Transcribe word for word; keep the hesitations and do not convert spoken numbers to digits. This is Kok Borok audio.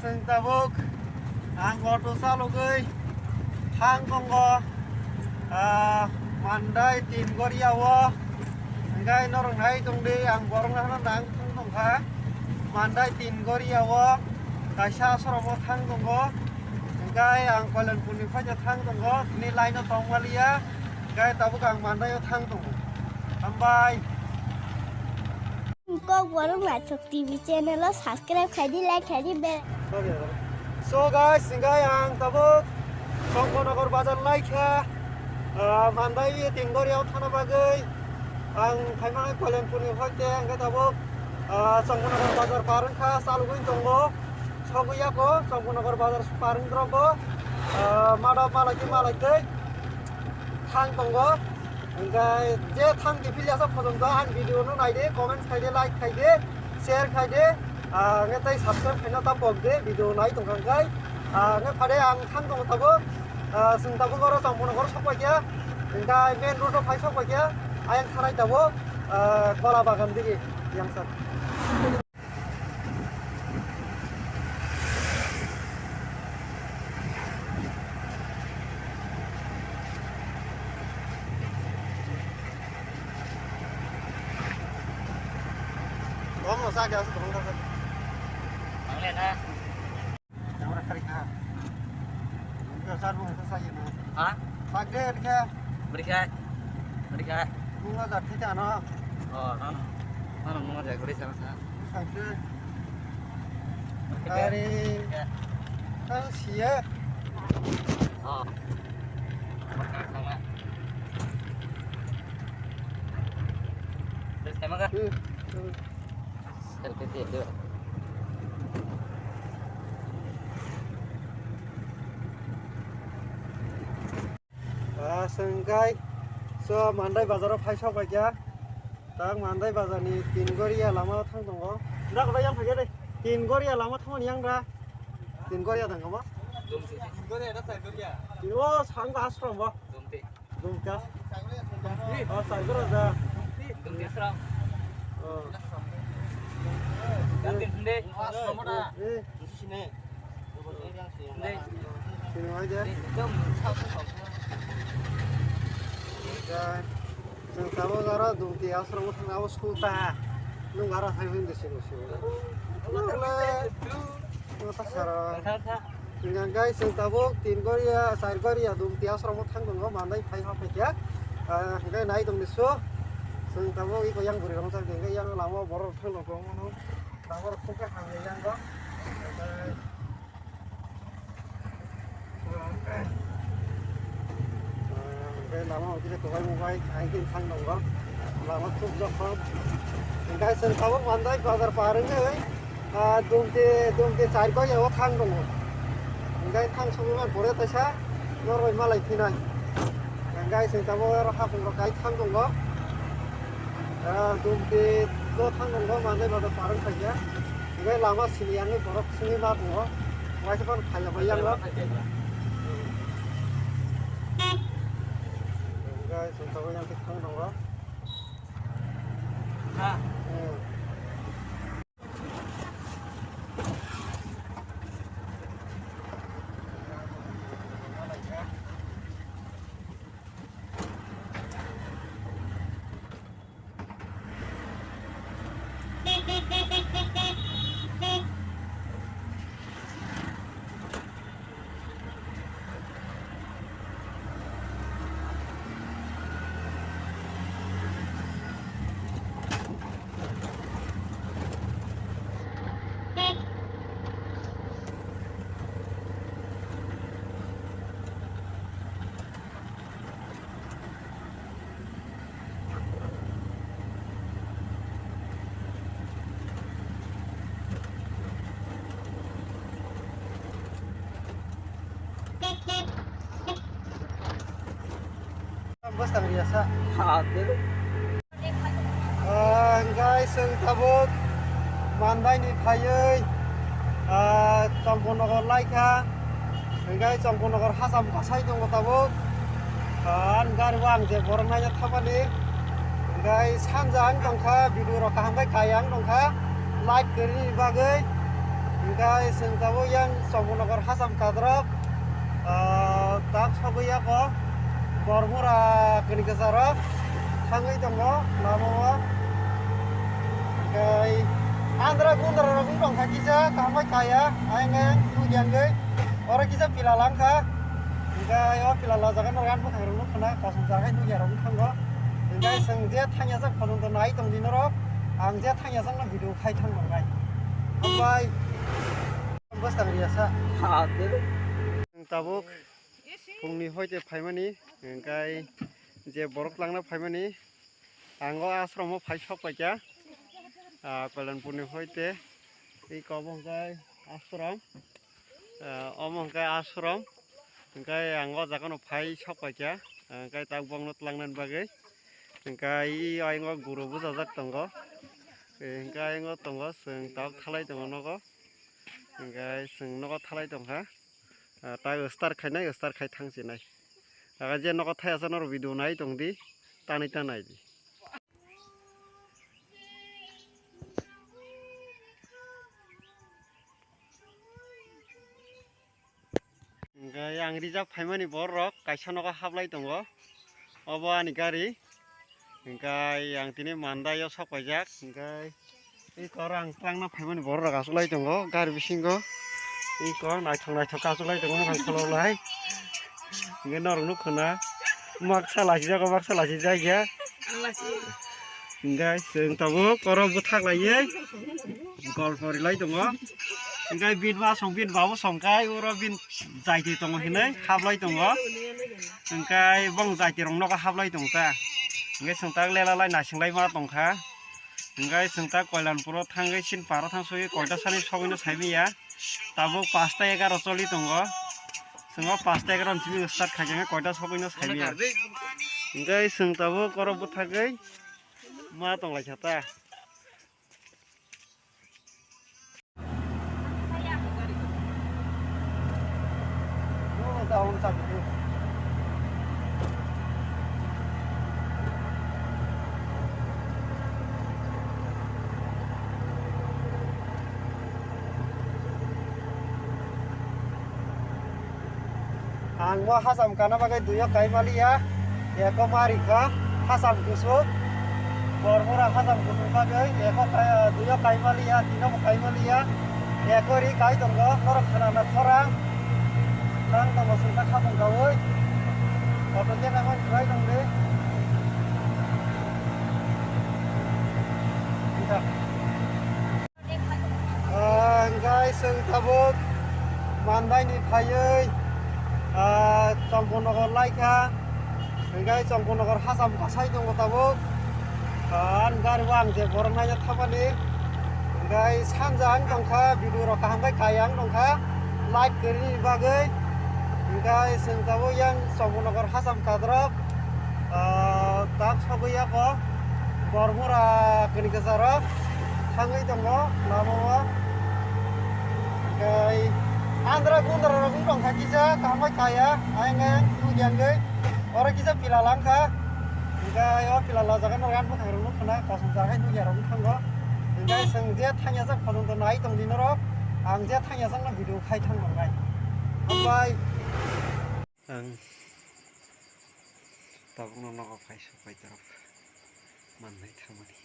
Chwng tabuk ang auto chalogwi thang tongo, ah, Mandai Tingoria o. Hwnkhe norok nai tongdi, ang borok no nang thang tongkha. Mandai Tingoria o kaisa ashram o thang tongo. Hwnkhe ang Koilanpur ni phaino thang tongo, tini line o tongmaliya. Hwnkhe tabuk ang Mandai o thang tongo. Hambai. Kokborok Naithok T V channel o subscribe khaidi, like khaidi, bell. So guys, hwnkhe ang tabuk Chongkonagar bazar laikha, ah, Mandai Tingoria o thana bagwi. Ang phaimani Koilanpur ni phaite, hwnkhe tabuk, ah, Chongkonagar bazar par wngkha, chalogwi tongo. Sogwi yako Chongkonagar bazar par wngkha, ah, mada malai twi malai twi thang tongo. Hwnkhe je thang di philya sa photo ang video no nai di, comments khai di, like khai di, share khai di, ah, hwnkhe tei subscribe khaina ta pok di, video nai tongkha hwnkhe. Ah, hwnkhe phade ang thang tongo tabuk, ah, chwng tabuk oro Chongkonagar sok paikha, hwnkhe main road o phai sok paikha, ayang thanai tabuk, ah, kola bagan digi yang sak. Bom no sa kya sa tong ka sa. Ang le na. Camera kari ka. Ang ka sa bom sa sa ye na. Ha? Sa ge ke. Beri ka. Beri ka. Bunga da thi ta na. Oh, no. Ano bunga da gori sa sa. Sa ge. Beri ka. Ari. Ka. Ang siya. Oh. Sama. Terus sama ka? Hmm. Hmm. Selfie sih itu. Ah, sengkai. So, Mandai bazar o phai sok bai kya. Tang Mandai bazar ni Tingoria lama o thang tongo. Nda ko yang phai kya dai. Tingoria lama thang yang ra. Tingoria thang kama? Tingoria da Tingoria. Tino sang ba asrom ba. Dumte. Dumte. Oh, Saigora da. Dumte asram. Oh. Dumte sinde. Eh, eh, sini. Sini aja. Dum. Chwng tabuk aro Dumti ashram o thangna abo school ta. Nwng aro hai hwn de sini sini. Nwng le. Nwng ta sara. Hingkha guys, chwng tabuk tin goria, char goria Dumti ashram o thang tongo, manai phai ha phaikha. Ah, hingkhe nai tong disu. Chwng tabuk iko yang bwrwi rok wngkha, hingkhe yang lama borok thang tongo. Lama rok khungkhe hamya yang rok. Hingkhe lama o kisa kwbangma bai, hai khe thang tongo. Lama khub jokhom. Hingkhe chwng tabuk manai bazar par wngwi. Ah, Dumti, Dumti char goya o thang tongo. Hingkhe thang sogwi man pore taisa norbai malai phinai. Hingkhe chwng tabuk oro hapung rok kai thang tongo. Ah, Dumti o thang tongo, manai bazar par wng khaikhe. Hingkhe lama sini yang borok sini ma tongo. Waisa phano khaila bai yang rok. Hingkhe chwng tabuk yang thang tongo. Ha. Hmm. Bwskang riyasa. Ah, hingkhe chwng tabuk Mandaini phaiwi, ah, Chongpongnagar laikha. Hingkhe Chongpongnagar hacham kasai tongo tabuk. Ah, gari o ang je borok naina thapani. Hingkhe sanja ang tongkha, video rok kaham khe kaya ang tongkha. Like kwrwini bagwi. Guys, chwng tabuk yang Chompunagar Hasam Kadrok, ah, tak sogwi yago Bormura kini kwcharo thangwi tongo lama o. Hwnkhe andra gundra rok wng tongkha kisa, kaham bai kaya, ayang ayang thung yang gwi. Oro kisa pila langkha. Hwnkhe o pila la jaga no gan bwkhak rok nukha na, kasam jaga nukya rok wng thango. Hwnkhe chwng je thangya jak photo nai tong di norok, ang je thangya jak no video khai thang nai. Hambai. Bwskang riyasa. Chwng tabuk phungni hoite phaimani, hwnkhe je borok langna phaimani, ang o ashromo phai sok paikha, ah, Koilanpurni hoite, iko obo hwnkhe ashram, ah, omo hwnkhe ashram, hwnkhe ang o jagano phai sok paikha, hwnkhe tabuk bokno twlangnani bagwi, hwnkhe ayang o guru bujajak tongo, hwnkhe ayang o tongo, chwng tabuk thalai tongo nogo. Hwnkhe chwng nogo thalai tongkha. Ah, tai start khainai, start khai thang sinai. Aga je nogo thai asa norok video nai tongdi, tanwi ta naidi. Hwnkhe ang reserve phaimani borok kaisa nogo hablai tongo. Obo ani gari. Hwnkhe ang tini Mandai o sok paijak. Hwnkhe iko oro ang twlangna phaimani borok rok achuklai tongo gari bisingo. Iko naithok naithok khe achuklai tongo, bwkhak khulok lai. Hwnkhe norok nukha na baksa lachijak, baksa lachijak ya. Hwnkhe chwng tabuk oro bwthak laiwi golpo rilai tongo. Hwnkhe bini masong bini babu song khe oro bini jaiti tongo hinwi hablai tongo. Hwnkhe bong jaiti rok nogo hablai tong ta. Hwnkhe chwng tak lela lai naising lai ma tong kha. Hwnkhe chwng tak Koilanpuro thangwi sini paro thang sogwi koita sani sogwino saimanya. Tabuk pasta egaroh choli tongo. Chwng o pasta egaroh ni simi start khaikhe koita sogwino saimanya. Hwnkhe chwng tabuk oro bwthagwi ma tong lai kha ta. Ang bo hacham kana bagwi duio kai maliya, eko ma rikha hacham kusu, Bormura hacham kusu bagwi eko kai, duio kai maliya, tino bo kai maliya, eko ri kai tongo, norok khwnana khorang, nang tongo sungkha khamung kaui, auto je nangmani kwlai tongdi. Ah, hwnkhe chwng tabuk Mandai ni phaiwi, ah, Chompunagar laikha. Hwnkhe Chompunagar hacham kasai tongo tabuk. Ah, ani gari o ang je borok naina thapani. Hwnkhe sanja ang tongkha, video rok kaham khe kaiya ang tongkha. Like kwrwini bagwi. Hwnkhe chwng tabuk yang Chompunagar hacham kadrok. Ah, tak sogwi yago Bormura kini kwcharo thangwi tongo lama o. Hwnkhe andra gundra rok wng tongkha kisa, kaham bai kaya, ayang ayang thung yang gwi. Oro kisa pila langkha. Hwnkhe o pila la jaga no gan bwkhak rok nukha na, kasam jaga nukya rok wng thango. Hwnkhe chwng je thangya jak photo nai tongdi norok, ang je thangya jak no video khai thang nangnai. Hambai. Ang tabukno nogo phai sok pai torok mannai thangmani.